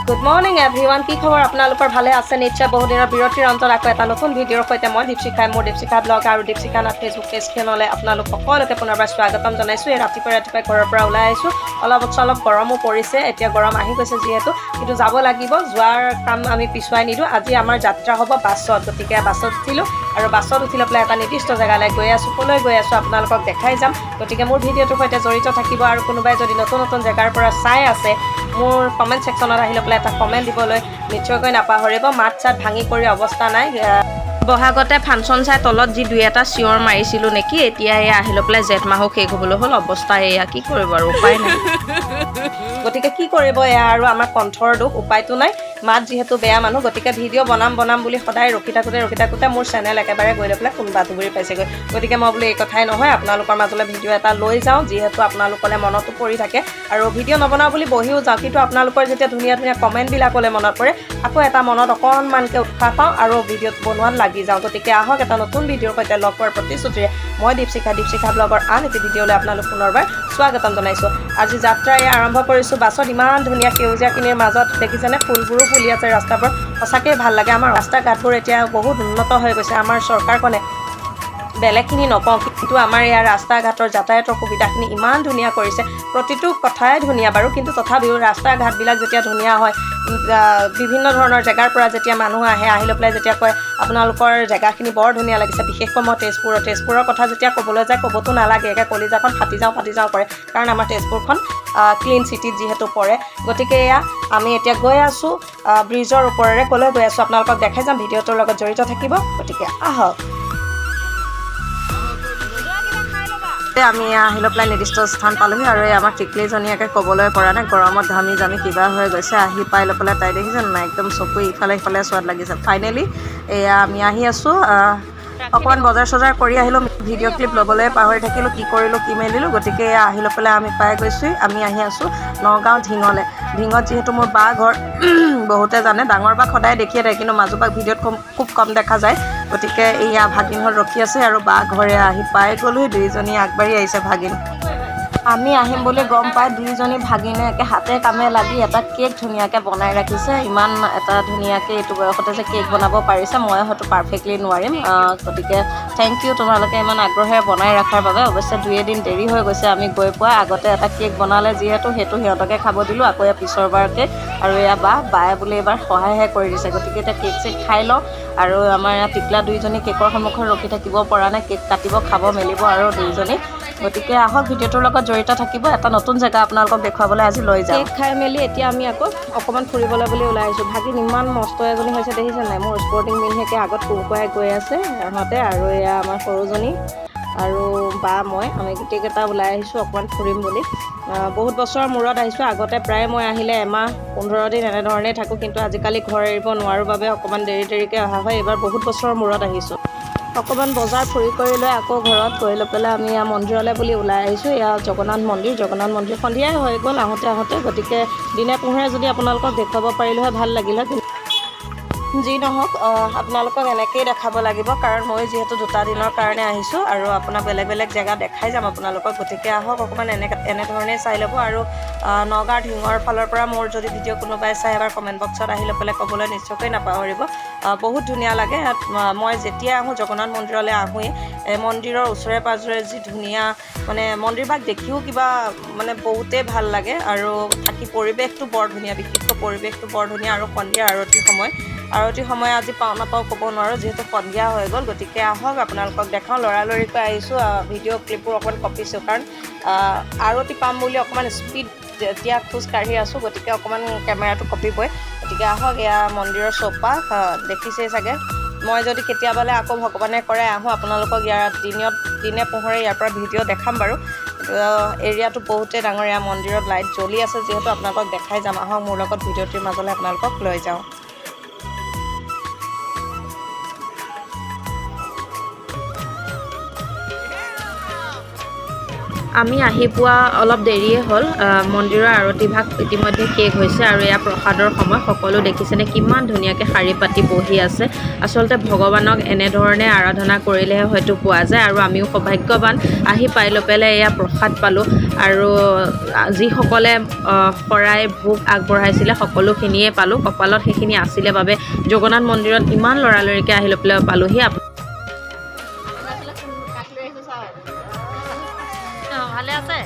Good morning everyone, কি খবৰ আপোনালোকৰ? ভালে আছে নিশ্চয়। বহু দিনৰ বিৰতিৰ অন্তত আকৌ এটা নতুন ভিডিঅ'ৰ সৈতে মই দীপশিখাই মোৰ দীপশিখা ব্লগ আৰু দীপশিখা নাথ ফেচবুক পেজখনলৈ আপোনালোক সকলোকে পুনৰবাৰ স্বাগতম জনাইছোঁ। এই ৰাতিপুৱাই ৰাতিপুৱাই ঘৰৰ পৰা ওলাই আহিছোঁ। অলপ চলপ গৰমো পৰিছে, এতিয়া গৰম আহি গৈছে যিহেতু, কিন্তু যাব লাগিব। যোৱাৰ কাম আমি পিছুৱাই নিদিওঁ। আজি আমাৰ যাত্ৰা হ'ব বাছত, গতিকে বাছত উঠিলোঁ আৰু বাছত উঠি লৈ পেলাই এটা নিৰ্দিষ্ট জেগালৈ গৈ আছোঁ। ক'লৈ গৈ আছোঁ আপোনালোকক দেখাই যাম, গতিকে মোৰ ভিডিঅ'টোৰ সৈতে জড়িত থাকিব। আৰু কোনোবাই যদি নতুন নতুন জেগাৰ পৰা চাই আছে, মোৰ কমেণ্ট ছেকশ্যনত আহি লৈ পেলাই এটা কমেণ্ট দিবলৈ নিশ্চয়কৈ নাপাহৰিব। মাত চাত ভাঙি কৰি অৱস্থা নাই। বহাগতে ফাংচন চাই তলত যি দুই এটা চিঞৰ মাৰিছিলোঁ নেকি, এতিয়া এয়া আহি লৈ পেলাই জেঠ মাহো শেষ হ'বলৈ হ'ল, অৱস্থা এয়া। কি কৰিব আৰু, উপায় নাই। গতিকে কি কৰিব, এয়া আৰু আমাৰ কণ্ঠৰ দুখ, উপায়টো নাই। মাত যিহেতু বেয়া মানুহ, গতিকে ভিডিঅ' বনাম বনাম বুলি সদায় ৰখি থাকোঁতে ৰখি থাকোঁতে মোৰ চেনেল একেবাৰে গৈ লৈ পেলাই কোনোবা ধুবুৰী পাইছেগৈ। গতিকে মই বোলো এই কথাই নহয়, আপোনালোকৰ মাজলৈ ভিডিঅ' এটা লৈ যাওঁ, যিহেতু আপোনালোকলৈ মনতো পৰি থাকে। আৰু ভিডিঅ' নবনাওঁ বুলি বহিও যাওঁ, কিন্তু আপোনালোকৰ যেতিয়া ধুনীয়া ধুনীয়া কমেণ্টবিলাকলৈ মনত পৰে, আকৌ এটা মনত অকণমানকৈ উৎসাহ পাওঁ আৰু ভিডিঅ'ত বনোৱাত লাগি যাওঁ। গতিকে আহক, এটা নতুন ভিডিঅ'ৰ সৈতে লগ পোৱাৰ প্ৰতিশ্ৰুতিৰে মই দীপশিখা, দীপশিখা ব্লগৰ আন এটি ভিডিঅ'লৈ আপোনালোক পুনৰবাৰ স্বাগতম জনাইছোঁ। আজি যাত্ৰা এয়া আৰম্ভ কৰিছোঁ বাছত। ইমান ধুনীয়া সেউজীয়াখিনিৰ মাজত দেখিছেনে, ফুলবোৰো ফুলি আছে ৰাস্তাবোৰ, সঁচাকৈয়ে ভাল লাগে। আমাৰ ৰাস্তা ঘাটবোৰ এতিয়া বহুত উন্নত হৈ গৈছে। আমাৰ চৰকাৰখনে, বেলেগখিনি নকওঁ, কিন্তু আমাৰ ইয়াৰ ৰাস্তা ঘাটৰ যাতায়াতৰ সুবিধাখিনি ইমান ধুনীয়া কৰিছে। প্ৰতিটো কথাই ধুনীয়া বাৰু, কিন্তু তথাপিও ৰাস্তা ঘাটবিলাক যেতিয়া ধুনীয়া হয়, বিভিন্ন ধৰণৰ জেগাৰ পৰা যেতিয়া মানুহ আহে, আহি লৈ পেলাই যেতিয়া কয় আপোনালোকৰ জেগাখিনি বৰ ধুনীয়া লাগিছে। বিশেষকৈ মই তেজপুৰৰ কথা যেতিয়া ক'বলৈ যায়, ক'বতো নালাগে, একে কলিজাখন ফাটি যাওঁ ফাটি যাওঁ কৰে, কাৰণ আমাৰ তেজপুৰখন ক্লিন চিটিত যিহেতু পৰে। গতিকে এয়া আমি এতিয়া গৈ আছোঁ ব্ৰিজৰ ওপৰেৰে। ক'লৈ গৈ আছোঁ আপোনালোকক দেখাই যাম, ভিডিঅ'টোৰ লগত জড়িত থাকিব। গতিকে আহক। আমি আহি লৈ পেলাই নিৰ্দিষ্ট স্থান পালোহি আৰু এই আমাৰ টিকলিজনীয়াকে ক'বলৈ পৰা নাই, গৰমত ঘামি জামি কিবা হৈ গৈছে। আহি পাই লৈ পেলাই তাই দেখিছে নাই, একদম চকু ইফালে সিফালে চোৱাত লাগিছে। ফাইনেলি এয়া আমি আহি আছোঁ। অকণমান বজাৰ চজাৰ কৰি আহিলোঁ, ভিডিঅ' ক্লিপ ল'বলৈ পাহৰি থাকিলোঁ, কি কৰিলোঁ কি মেলিলোঁ। গতিকে এয়া আহি লৈ পেলাই আমি পাই গৈছোঁ। আমি আহি আছোঁ নগাঁও ঢিঙলৈ। ঢিঙত যিহেতু মোৰ বা ঘৰ, বহুতে জানে। ডাঙৰ বাক সদায় দেখিয়ে থাকে, কিন্তু মাজু বাক ভিডিঅ'ত খুব কম দেখা যায়। গতিকে এয়া ভাগিনহঁত ৰখি আছে আৰু বা ঘৰে আহি পাই গ'লোহি। দুইজনী আগবাঢ়ি আহিছে ভাগিন। আমি আহিম বুলি গম পাই দুইজনী ভাগিনে একে হাতে কামে লাগি এটা কেক ধুনীয়াকৈ বনাই ৰাখিছে। ইমান এটা ধুনীয়াকৈ এইটো বয়সতে যে কেক বনাব পাৰিছে, মই হয়তো পাৰফেক্টলি নোৱাৰিম। গতিকে thank U তোমালোকে ইমান আগ্ৰহেৰে বনাই ৰখাৰ বাবে। অৱশ্যে দুই এদিন দেৰি হৈ গৈছে আমি গৈ পোৱা। আগতে এটা কেক বনালে যিহেতু, সেইটো সিহঁতকে খাব দিলোঁ। আকৌ এয়া পিছৰবাৰ কেক আৰু এয়া বা বায়ে বোলে এইবাৰ সহায়হে কৰি দিছে। গতিকে এতিয়া কেক চেক খাই লওঁ আৰু আমাৰ ইয়াত টিকলা দুইজনী কেকৰ সন্মুখত ৰখি থাকিব পৰা নাই, কেক কাটিব, খাব মেলিব আৰু দুইজনী। গতিকে আহক, ভিডিঅ'টোৰ লগত জড়িত থাকিব। এটা নতুন জেগা আপোনালোকক দেখুৱাবলৈ আজি লৈ যাম। কেক খাই মেলি এতিয়া আমি আকৌ অকণমান ফুৰিবলৈ বুলি ওলাই আহিছোঁ। ভাগিন ইমান মস্ত এজনী হৈছে, দেখিছে নাই? মোৰ স্পৰ্টিং পিন্ধিকে আগত কুৰকুৰাই গৈ আছে ইহঁতে। আৰু এয়া আমাৰ সৰুজনী আৰু বা, মই, আমি গোটেইকেইটা ওলাই আহিছোঁ অকণমান ফুৰিম বুলি। বহুত বছৰৰ মূৰত আহিছোঁ। আগতে প্ৰায় মই আহিলে এমাহ 15 দিন এনেধৰণেই থাকোঁ, কিন্তু আজিকালি ঘৰ এৰিব নোৱাৰোঁ বাবে অকণমান দেৰি দেৰিকৈ অহা হয়। এইবাৰ বহুত বছৰৰ মূৰত আহিছোঁ। অকণমান বজাৰ ফুৰি কৰি লৈ আকৌ ঘৰত গৈ লৈ পেলাই আমি এয়া মন্দিৰলৈ বুলি ওলাই আহিছোঁ। এয়া জগন্নাথ মন্দিৰ। জগন্নাথ মন্দিৰ সন্ধিয়াই হৈ গ'ল আহোঁতে আহোঁতে। গতিকে দিনে পোহৰে যদি আপোনালোকক দেখুৱাব পাৰিলোঁ হয়, ভাল লাগিল হয়। যি নহওক, আপোনালোকক এনেকৈয়ে দেখাব লাগিব, কাৰণ মই যিহেতু দুটা দিনৰ কাৰণে আহিছোঁ আৰু আপোনাক বেলেগ বেলেগ জেগা দেখাই যাম আপোনালোকক। গতিকে আহক, অকণমান এনেধৰণেই চাই ল'ব। আৰু নগাঁও ঢিঙৰ ফালৰ পৰা মোৰ যদি ভিডিঅ' কোনোবাই চাই, এবাৰ কমেণ্ট বক্সত আহি লৈ পেলাই ক'বলৈ নিশ্চয়কৈ নাপাহৰিব। বহুত ধুনীয়া লাগে ইয়াত। মই যেতিয়া আহোঁ, জগন্নাথ মন্দিৰলৈ আহোঁৱেই। এই মন্দিৰৰ ওচৰে পাঁজৰে যি ধুনীয়া, মানে মন্দিৰভাগ দেখিও কিবা মানে বহুতেই ভাল লাগে আৰু থাকি পৰিৱেশটো বৰ ধুনীয়া, বিশেষকৈ পৰিৱেশটো বৰ ধুনীয়া। আৰু সন্ধিয়া আৰতিৰ সময়, আৰতিৰ সময় আজি পাওঁ নাপাওঁ ক'ব নোৱাৰোঁ, যিহেতু সন্ধিয়া হৈ গ'ল। গতিকে আহক, আপোনালোকক দেখাওঁ। লৰালৰিকৈ আহিছোঁ, ভিডিঅ' ক্লিপবোৰ অকণমান কঁপিছোঁ, কাৰণ আৰতি পাম বুলি অকণমান স্পীড যেতিয়া খোজ কাঢ়ি আছোঁ, গতিকে অকণমান কেমেৰাটো কঁপিবই। গতিকে আহক, এয়া মন্দিৰৰ চৌপাশ দেখিছেই চাগে। মই যদি কেতিয়াবালৈ আকৌ ভগৱানে কৰে আহোঁ, আপোনালোকক ইয়াৰ দিনত দিনে পোহৰে ইয়াৰ পৰা ভিডিঅ' দেখাম বাৰু। এৰিয়াটো বহুতেই ডাঙৰ। এয়া মন্দিৰত লাইট জ্বলি আছে যিহেতু, আপোনালোকক দেখাই যাম। আহক, মোৰ লগত ভিডিঅ'টিৰ মাজলৈ আপোনালোকক লৈ যাওঁ। আমি আহি পোৱা অলপ দেৰিয়ে হ'ল। মন্দিৰৰ আৰতিভাগ ইতিমধ্যে শেষ হৈছে আৰু এয়া প্ৰসাদৰ সময়। সকলো দেখিছেনে কিমান ধুনীয়াকৈ শাৰী পাতি বহি আছে। আচলতে ভগৱানক এনেধৰণে আৰাধনা কৰিলেহে হয়তো পোৱা যায় আৰু আমিও সৌভাগ্যৱান আহি পাই লৈ পেলাই এয়া প্ৰসাদ পালোঁ। আৰু যিসকলে শৰাই ভোগ আগবঢ়াইছিলে সকলোখিনিয়ে পালোঁ। কপালত সেইখিনি আছিলে বাবে জগন্নাথ মন্দিৰত ইমান লৰালৰিকৈ আহি লৈ পেলাই পালোহি। ভালে আছে।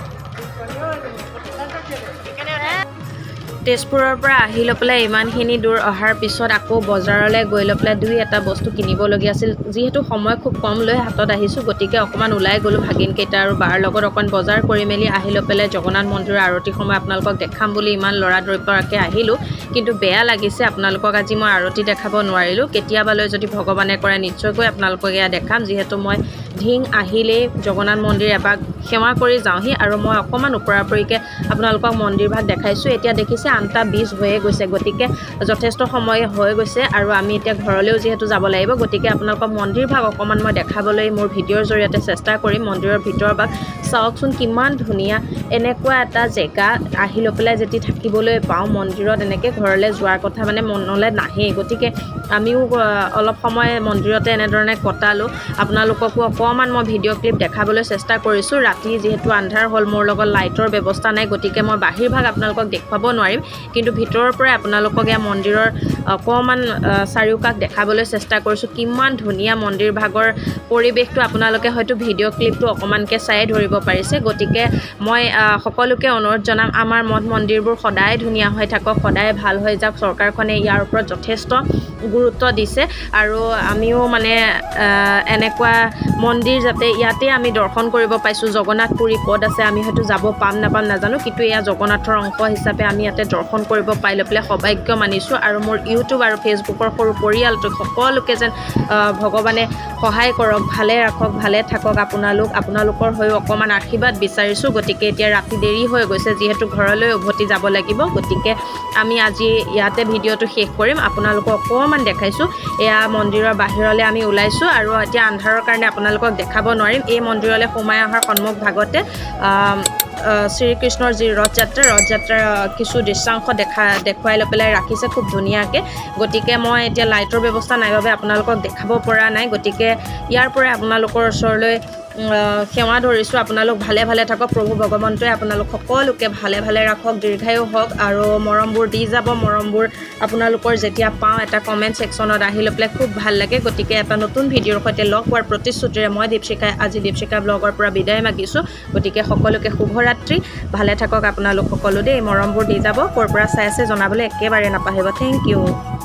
তেজপুৰৰ পৰা আহি লৈ পেলাই ইমানখিনি দূৰ অহাৰ পিছত আকৌ বজাৰলৈ গৈ লৈ পেলাই দুই এটা বস্তু কিনিবলগীয়া আছিল। যিহেতু সময় খুব কম লৈ হাতত আহিছোঁ, গতিকে অকণমান ওলাই গ'লোঁ ভাগিনকেইটা আৰু বাৰ লগত। অকণ বজাৰ কৰি মেলি আহি লৈ পেলাই জগন্নাথ মন্দিৰৰ আৰতি সময় আপোনালোকক দেখাম বুলি ইমান লৰালৰিকৈ আহিলোঁ। কিন্তু বেয়া লাগিছে, আপোনালোকক আজি মই আৰতি দেখাব নোৱাৰিলোঁ। কেতিয়াবালৈ যদি ভগৱানে কৰে নিশ্চয়কৈ আপোনালোকক এয়া দেখাম। যিহেতু মই ধিং আহিলেই জগন্নাথ মন্দিৰ এবাৰ সেৱা কৰি যাওঁহি আৰু মই অকণমান ওপৰা-ওপৰিকৈ আপোনালোকক মন্দিৰভাগ দেখাইছোঁ। এতিয়া দেখিছে 8:20 হৈয়ে গৈছে, গতিকে যথেষ্ট সময় হৈ গৈছে আৰু আমি এতিয়া ঘৰলৈও যিহেতু যাব লাগিব, গতিকে আপোনালোকক মন্দিৰভাগ অকণমান মই দেখাবলৈ মোৰ ভিডিঅ'ৰ জৰিয়তে চেষ্টা কৰিম। মন্দিৰৰ ভিতৰৰ ভাগ চাওকচোন কিমান ধুনীয়া। এনেকুৱা এটা জেগা আহি লৈ পেলাই যদি থাকিবলৈ পাওঁ মন্দিৰত, এনেকৈ ঘৰলৈ যোৱাৰ কথা মানে মনলৈ নাহেই। গতিকে আমিও অলপ সময় মন্দিৰতে এনেধৰণে কটালোঁ। আপোনালোককো অকণমান মই ভিডিঅ' ক্লিপ দেখাবলৈ চেষ্টা কৰিছোঁ। ৰাতি যিহেতু আন্ধাৰ হ'ল, মোৰ লগত লাইটৰ ব্যৱস্থা নাই, গতিকে মই বাহিৰ ভাগ আপোনালোকক দেখুৱাব নোৱাৰিম, কিন্তু ভিতৰৰ পৰাই আপোনালোকক এয়া মন্দিৰৰ অকণমান চাৰিওকাষ দেখাবলৈ চেষ্টা কৰিছোঁ। কিমান ধুনীয়া মন্দিৰ ভাগৰ পৰিৱেশটো আপোনালোকে হয়তো ভিডিঅ' ক্লিপটো অকণমানকৈ চায়ে ধৰিব পাৰিছে। গতিকে মই সকলোকে অনুৰোধ জনাম, আমাৰ মঠ মন্দিৰবোৰ সদায় ধুনীয়া হৈ থাকক, সদায় ভাল হৈ যাওক। চৰকাৰখনে ইয়াৰ ওপৰত যথেষ্ট গুৰুত্ব দিছে আৰু আমিও মানে এনেকুৱা মন্দিৰ যাতে ইয়াতে আমি দৰ্শন কৰিব পাইছোঁ। জগন্নাথ পুৰী ক'ত আছে আমি হয়তো যাব পাম নাপাম নাজানো, কিন্তু এয়া জগন্নাথৰ অংশ হিচাপে আমি ইয়াতে দৰ্শন কৰিব পাই লৈ পেলাই সৌভাগ্য মানিছোঁ। আৰু মোৰ ইউটিউব আৰু ফেচবুকৰ সৰু পৰিয়ালটোক সকলোকে যেন ভগৱানে সহায় কৰক, ভালে ৰাখক, ভালে থাকক আপোনালোক। আপোনালোকৰ হৈও অকণমান আশীৰ্বাদ বিচাৰিছোঁ। গতিকে এতিয়া ৰাতি দেৰি হৈ গৈছে, যিহেতু ঘৰলৈ উভতি যাব লাগিব, গতিকে আমি আজি ইয়াতে ভিডিঅ'টো শেষ কৰিম। আপোনালোকক অকণমান দেখাইছোঁ, এয়া মন্দিৰৰ বাহিৰলৈ আমি ওলাইছোঁ আৰু এতিয়া আন্ধাৰৰ কাৰণে আপোনালোকক দেখাব নোৱাৰিম। এই মন্দিৰলৈ সোমাই অহাৰ সন্মুখ ভাগতে শ্ৰীকৃষ্ণৰ যি ৰথযাত্ৰা, ৰথযাত্ৰাৰ কিছু দৃশ্যাংশ দেখুৱাই লৈ পেলাই ৰাখিছে খুব ধুনীয়াকৈ। গতিকে মই এতিয়া লাইটৰ ব্যৱস্থা নাই বাবে আপোনালোকক দেখাব পৰা নাই, গতিকে ইয়াৰ পৰাই আপোনালোকৰ ওচৰলৈ সেৱা ধৰিছোঁ। আপোনালোক ভালে ভালে থাকক, প্ৰভু ভগৱন্তই আপোনালোক সকলোকে ভালে ভালে ৰাখক, দীৰ্ঘায়ু হওক আৰু মৰমবোৰ দি যাব। মৰমবোৰ আপোনালোকৰ যেতিয়া পাওঁ এটা কমেণ্ট ছেকশ্যনত আহি লৈ পেলাই খুব ভাল লাগে। গতিকে এটা নতুন ভিডিঅ'ৰ সৈতে লগ পোৱাৰ প্ৰতিশ্ৰুতিৰে মই দীপশিখাই আজি দীপশিখা ব্লগৰ পৰা বিদায় মাগিছোঁ। গতিকে সকলোকে শুভৰাত্ৰি, ভালে থাকক আপোনালোক সকলো দেই। মৰমবোৰ দি যাব। ক'ৰ পৰা চাই আছে জনাবলৈ একেবাৰে নাপাহৰিব। Thank you.